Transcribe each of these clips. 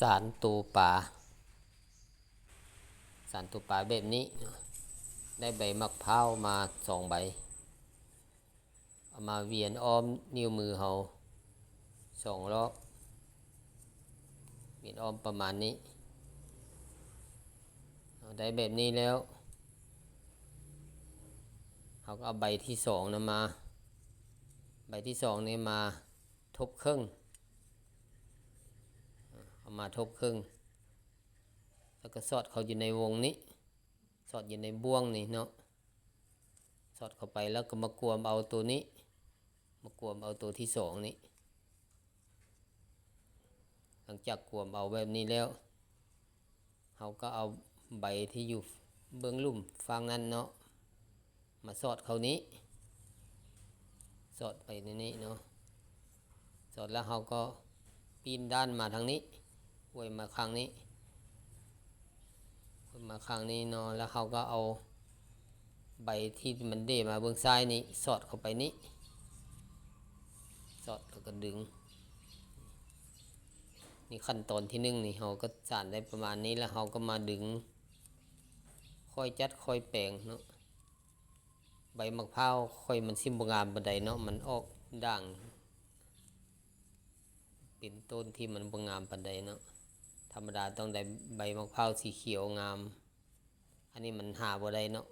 ສານໂຕປາ ສານໂຕປາແບບນີ້ເນາະ ໄດ້ໃບໝາກພ້າວມາສອງໃບ ເອົາມາວຽນອ້ອມນິ້ວມືເຮົາສອງລອບ ວຽນອ້ອມປະມານນີ້ ເຮົາໄດ້ແບບນີ້ແລ້ວ ເຮົາກໍເອົາໃບທີສອງນຳມາ ໃບທີສອງນີ້ມາທົບເຄິ່ງ ເອົາມາທົບເຄິ່ງ ແລ້ວກໍສອດເຂົ້າຢູ່ໃນວົງນີ້ ສອດຢູ່ໃນບ່ວງນີ້ເນາະ ສອດເຂົ້າໄປ ແລ້ວກໍມາກວມເອົາໂຕນີ້ ມາກວມເອົາໂຕທີສອງນີ້ ຫຼັງຈາກກວມເອົາແບບນີ້ແລ້ວ ເຮົາກໍເອົາໃບທີ່ຢູ່ເບື້ອງລຸ່ມຝັ່ງນັ້ນເນາະ ມາສອດເຂົ້ານີ້ ສອດໄປໃນນີ້ເນາະ ສອດແລ້ວເຮົາກໍປີ້ນດ້ານມາທາງນີ້ ອວຍມາຂ້າງນີ້ ອວຍມາຂ້າງນີ້ເນາະ ແລ້ວເຮົາກໍເອົາໃບທີ່ມັນເດມາເບື້ອງຊ້າຍນີ້ ສອດເຂົ້າໄປນີ້ ສອດແລ້ວກໍດຶງ ນີ້ຂັ້ນຕອນທີໜຶ່ງນີ້ ເຮົາກໍສານໄດ້ປະມານນີ້ ແລ້ວເຮົາກໍມາດຶງ ຄ່ອຍຈັດຄ່ອຍແປງເນາະ ໃບໝາກພ້າວຂ້ອຍມັນຊິບໍ່ງາມປານໃດເນາະ ມັນອອກດ່າງ ເປັນຕົ້ນທີ່ມັນບໍ່ງາມປານໃດເນາະ ທຳມະດາຕ້ອງໄດ້ໃບໝາກພ້າວສີຂຽວງາມ ອັນນີ້ມັນຫາບໍ່ໄດ້ເນາະ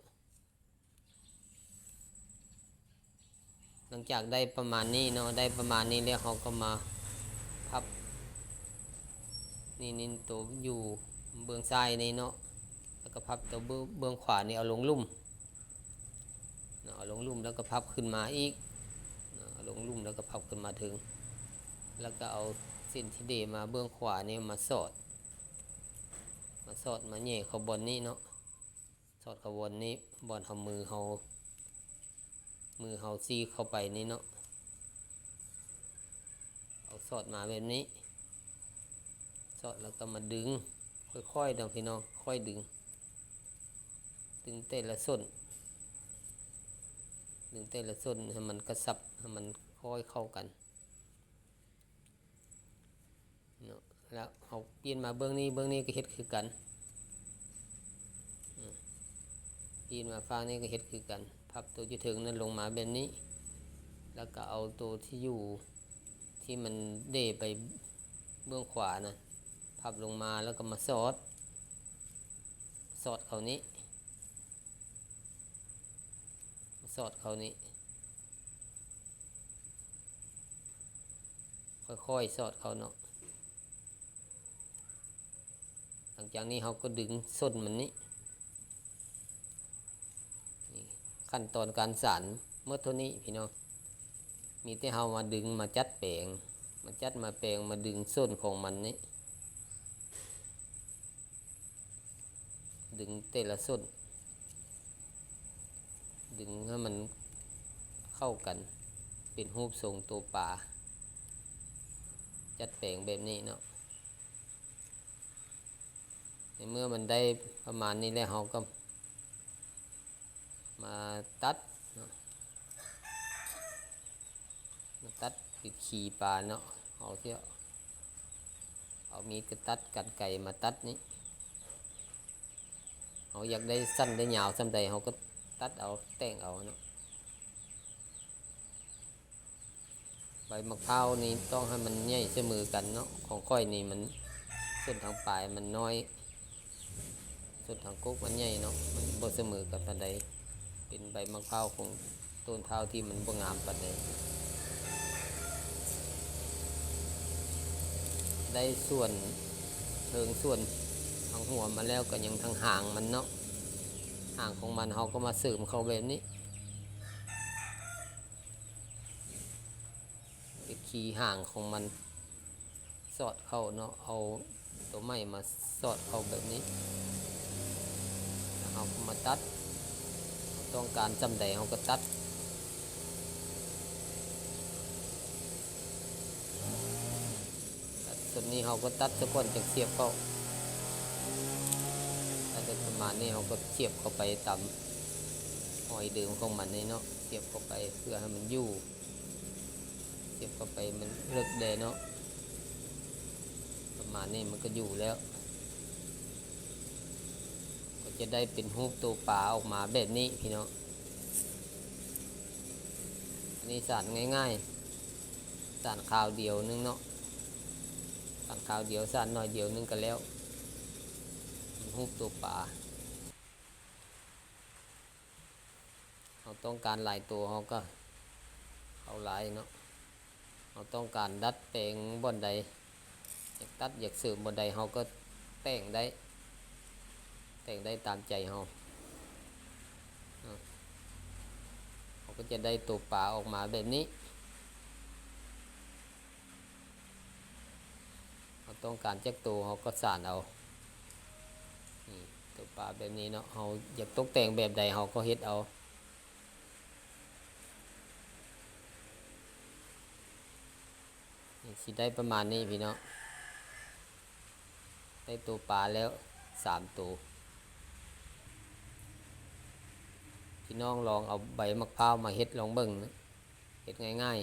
ຫຼັງຈາກໄດ້ປະມານນີ້ເນາະ ໄດ້ປະມານນີ້ແລ້ວ ເຮົາກໍມາພັບ ນີ້ ນີ້ໂຕຢູ່ເບື້ອງຊ້າຍນີ້ເນາະ ແລ້ວກໍພັບໂຕເບື້ອງ ເບື້ອງຂວານີ້ເອົາລົງລຸ່ມເນາະ ເອົາລົງລຸ່ມ ແລ້ວກໍພັບຂຶ້ນມາອີກເນາະ ເອົາລົງລຸ່ມ ແລ້ວກໍພັບຂຶ້ນມາເທິງ ແລ້ວກໍເອົາເສັ້ນທີ່ເດມາເບື້ອງຂວານີ້ມາສອດ ມາສອດ ມາແຫຍ່ເຂົ້າບ່ອນນີ້ເນາະ ສອດເຂົ້າບ່ອນນີ້ ບ່ອນເຮົາ ມືເຮົາ ມືເຮົາຊີ້ເຂົ້າໄປນີ້ເນາະ ເອົາສອດມາແບບນີ້ ສອດແລ້ວກໍມາດຶງ ຄ່ອຍໆເນາະພີ່ນ້ອງ ຄ່ອຍດຶງ ດຶງແຕ່ລະສົ້ນ ດຶງແຕ່ລະສົ້ນໃຫ້ມັນກະຊັບ ໃຫ້ມັນຄ່ອຍເຂົ້າກັນ ເນາະ ແລ້ວເຮົາປ່ຽນມາເບື້ອງນີ້ ເບື້ອງນີ້ກໍເຮັດຄືກັນ ອືມ ປ່ຽນມາຝັ່ງນີ້ກໍເຮັດຄືກັນ ພັບໂຕຢູ່ເທິງນັ້ນລົງມາແບບນີ້ ແລ້ວກໍເອົາໂຕທີ່ຢູ່ ທີ່ມັນເດໄປເບື້ອງຂວານະ ພັບລົງມາ ແລ້ວກໍມາສອດ ສອດເຂົ້ານີ້ ສອດເຂົ້ານີ້ ຄ່ອຍໆສອດເຂົ້າເນາະ ຫຼັງຈາກນີ້ເຮົາກໍດຶງສົ້ນມັນນີ້ ນີ້ ຂັ້ນຕອນການສານໝົດເທົ່ານີ້ພີ່ນ້ອງ ມີແຕ່ເຮົາມາດຶງ ມາຈັດແປງ ມາຈັດມາແປງ ມາດຶງສົ້ນຂອງມັນນີ້ ດຶງແຕ່ລະສົ້ນ ດຶງໃຫ້ມັນເຂົ້າກັນ ເປັນຮູບຊົງໂຕປາ ຈັດແປງແບບນີ້ເນາະ ໃນເມື່ອມັນໄດ້ປະມານນີ້ແລ້ວ ເຮົາກໍມາຕັດເນາະ ມາຕັດປີກຂີ້ປາເນາະ ເຮົາຊິເອົາມີດກະຕັດ ກັນໄກມາຕັດນີ້ ເຮົາຢາກໄດ້ສັ້ນໄດ້ຍາວສ່ຳໃດ ເຮົາກໍຕັດເອົາ ແຕ່ງເອົາເນາະ ໃບໝາກພ້າວນີ້ຕ້ອງໃຫ້ມັນໃຫຍ່ສະເໝີກັນເນາະ ຂອງຂ້ອຍນີ້ມັນ ສົ້ນທາງປາຍມັນນ້ອຍ ສົ້ນທາງກົກມັນໃຫຍ່ເນາະ ມັນບໍ່ສະເໝີກັນປານໃດ ເປັນໃບໝາກພ້າວຂອງ ຕົ້ນພ້າວທີ່ມັນບໍ່ງາມປານໃດ ໄດ້ສ່ວນເທິງ ສ່ວນທາງຫົວມາແລ້ວ ກໍຍັງທາງຫາງມັນເນາະ ຫາງຂອງມັນເຮົາກໍມາເສີມເຂົ້າແບບນີ້ ເປັນຂີ້ຫາງຂອງມັນ ສອດເຂົ້າເນາະ ເອົາໂຕໄມ້ມາສອດເຂົ້າແບບນີ້ ແລ້ວເຮົາກໍມາຕັດ ເຮົາຕ້ອງການສ່ຳໃດເຮົາກໍຕັດ ຕັດສ່ວນນີ້ເຮົາກໍຕັດສາກ່ອນ ຈັ່ງສຽບເຂົ້າ ຕັດໄດ້ປະມານນີ້ ເຮົາກໍສຽບເຂົ້າໄປຕາມຮອຍເດີມຂອງມັນນີ້ເນາະ ສຽບເຂົ້າໄປເພື່ອໃຫ້ມັນຢູ່ ສຽບເຂົ້າໄປມັນເລິກແດ່ເນາະ ປະ ມານີ້ມັນກໍຢູ່ແລ້ວ ກໍຈະໄດ້ເປັນຮູບໂຕປາອອກມາແບບນີ້ພີ່ນ້ອງ. ອັນນີ້ສານງ່າຍໆ ສານຄາວດຽວໜຶ່ງເນາະ ສານຄາວດຽວ ສານໜ້ອຍດຽວໜຶ່ງກໍແລ້ວ ເປັນຮູບໂຕປາ. ເຮົາຕ້ອງການຫຼາຍໂຕເຮົາກໍເອົາຫຼາຍເນາະ ເຮົາຕ້ອງການດັດແປງບ່ອນໃດ ຢາກຕັດຢາກເສີມບ່ອນໃດເຮົາກໍແຕ່ງໄດ້ ແຕ່ງໄດ້ຕາມໃຈເຮົາເນາະ. ເຮົາກໍຈະໄດ້ໂຕປາອອກມາແບບນີ້ ເຮົາຕ້ອງການຈັກໂຕເຮົາກໍສານເອົາ ນີ້ໂຕປາແບບນີ້ເນາະ ເຮົາຢາກຕົກແຕ່ງແບບໃດເຮົາກໍເຮັດເອົາ. ນີ້ຊິໄດ້ປະມານນີ້ພີ່ນ້ອງ ໄດ້ໂຕປາແລ້ວສາມໂຕ. ພີ່ນ້ອງລອງເອົາໃບໝາກພ້າວມາເຮັດລອງເບິ່ງ ເຮັດງ່າຍ